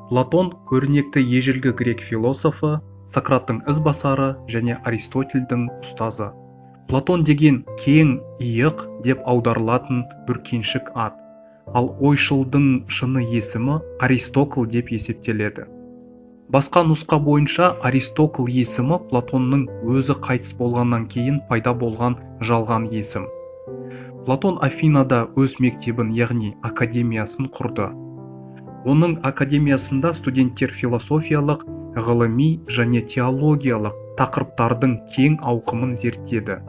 Платон көрнекті ежелгі грек философы, Сократтың ізбасары және Аристотельдің ұстазы. Платон деген кең иық деп аударылатын бүркеншік ат, ал ойшылдың шыны есімі Аристокл деп есептеледі. Басқа нұсқа бойынша, Аристокл есімі Платонның өзі қайтыс болғаннан кейін пайда болған жалған есім. Платон Афинада өз мектебін, яғни академиясын құрды. Оның академиясында студенттер философиялық, ғылыми және теологиялық тақырыптардың кең ауқымын зерттеді.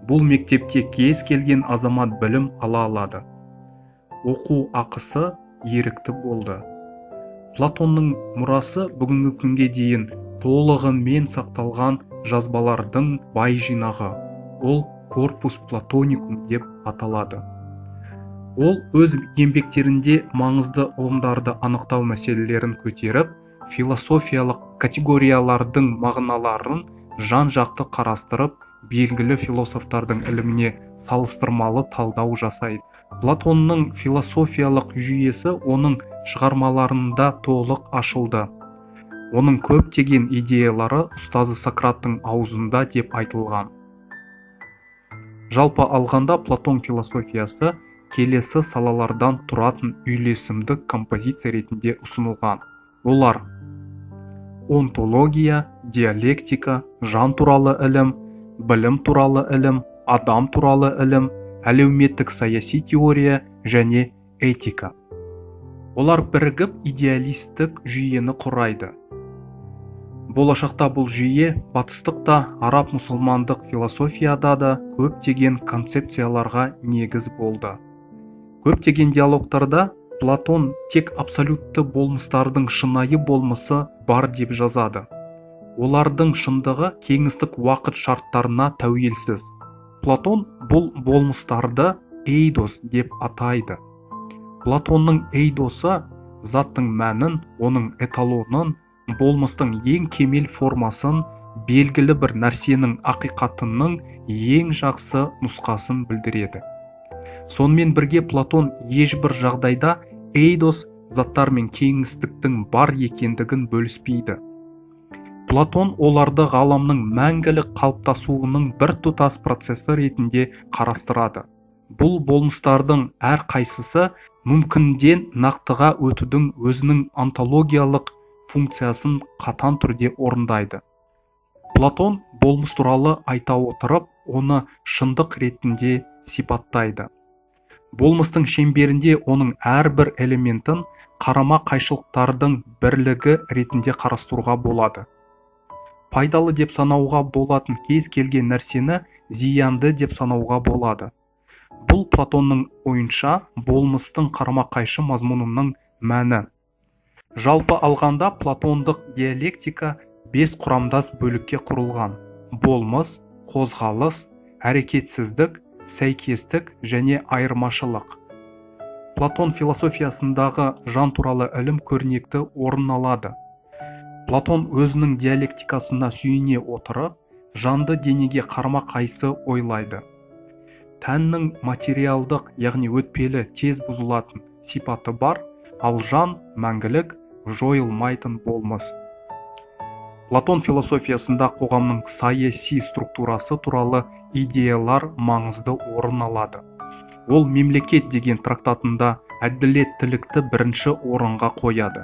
Бұл мектепте кез келген азамат білім ала алады. Оқу ақысы ерікті болды. Платонның мұрасы бүгінгі күнге дейін толығымен сақталған жазбалардың бай жинағы. Ол «Корпус Платоникум» деп аталады. Ол өз еңбектерінде маңызды ұғымдарды анықтау мәселелерін көтеріп, философиялық категориялардың мағыналарын жан-жақты қарастырып, белгілі философтардың іліміне салыстырмалы талдау жасайды. Платонның философиялық жүйесі оның шығармаларында толық ашылды. Оның көптеген идеялары ұстазы Сократтың аузында деп айтылған. Жалпы алғанда, Платон философиясы келесі салалардан тұратын үйлесімді композиция ретінде ұсынылған. Олар: онтология, диалектика, жан туралы ілім, білім туралы ілім, адам туралы ілім, әлеуметтік саяси теория және этика. Олар бірігіп идеалистік жүйені құрайды. Болашақта бұл жүйе батыстық та, араб мұсылмандық философияда да көптеген концепцияларға негіз болды. Көптеген диалогтарда Платон тек абсолютті болмыстардың шынайы болмысы бар деп жазады. Олардың шындығы кеңістік уақыт шарттарына тәуелсіз. Платон бұл болмыстарды эйдос деп атайды. Платонның эйдосы заттың мәнін, оның эталонын, болмыстың ең кемел формасын, белгілі бір нәрсенің ақиқатының ең жақсы нұсқасын білдіреді. Сонымен бірге Платон ешбір жағдайда эйдос заттар мен кеңістіктің бар екендігін бөліспейді. Платон оларды ғаламның мәңгілік қалыптасуының біртұтас процесі ретінде қарастырады. Бұл болмыстардың әрқайсысы мүмкінден нақтыға өтудің өзінің онтологиялық функциясын қатаң түрде орындайды. Платон болмыс туралы айта отырып, оны шындық ретінде сипаттайды. Болмыстың шеңберінде оның әрбір элементін қарама қайшылықтардың бірлігі ретінде қарастыруға болады. Пайдалы деп санауға болатын кез келген нәрсені зиянды деп санауға болады. Бұл, Платонның ойынша, болмыстың қарама-қайшы мазмұнының мәні. Жалпы алғанда, платондық диалектика бес құрамдас бөлікке құрылған: болмыс, қозғалыс, әрекетсіздік, сәйкестік және айырмашылық. Платон философиясындағы жан туралы ілім көрнекті орын алады. Платон өзінің диалектикасына сүйене отырып, жанды денеге қарама-қайсы ойлайды. Тәннің материалдық, яғни өтпелі, тез бұзылатын сипаты бар, ал жан мәңгілік, жойылмайтын болмыс. Платон философиясында қоғамның саяси структурасы туралы идеялар маңызды орын алады. Ол «Мемлекет» деген трактатында әділеттілікті бірінші орынға қояды.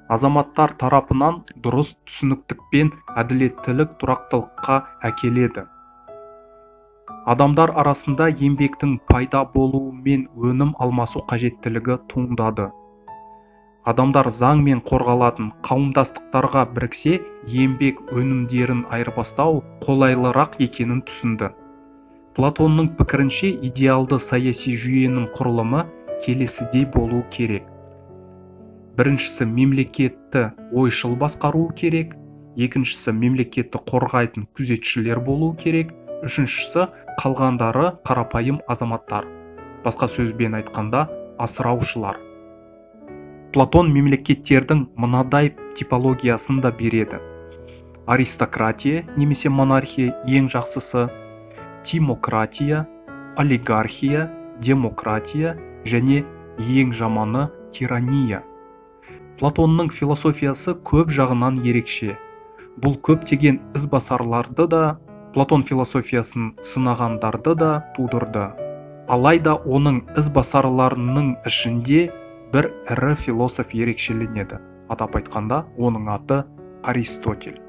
Азаматтар тарапынан дұрыс түсініктік пен әділеттілік тұрақтылыққа әкеледі. Адамдар арасында еңбектің пайда болуымен өнім алмасу қажеттілігі туындады. Адамдар заңмен қорғалатын қауымдастықтарға біріксе, еңбек өнімдерін айырбастау қолайлырақ екенін түсінді. Платонның пікірінше, идеалды саяси жүйенің құрылымы келесідей болу керек: біріншісі, мемлекетті ойшыл басқаруы керек; екіншісі, мемлекетті қорғайтын күзетшілер болуы керек; үшіншісі, қалғандары қарапайым азаматтар, басқа сөзбен айтқанда, асыраушылар. Платон мемлекеттердің мынадай типологиясын да береді: аристократия немесе монархия ең жақсысы, тимократия, олигархия, демократия және ең жаманы тирания. Платонның философиясы көп жағынан ерекше. Бұл көптеген ізбасарларды да, Платон философиясын сынағандарды да тудырды. Алайда оның ізбасарларының ішінде бір ірі философ ерекшеленеді. Атап айтқанда, оның аты Аристотель.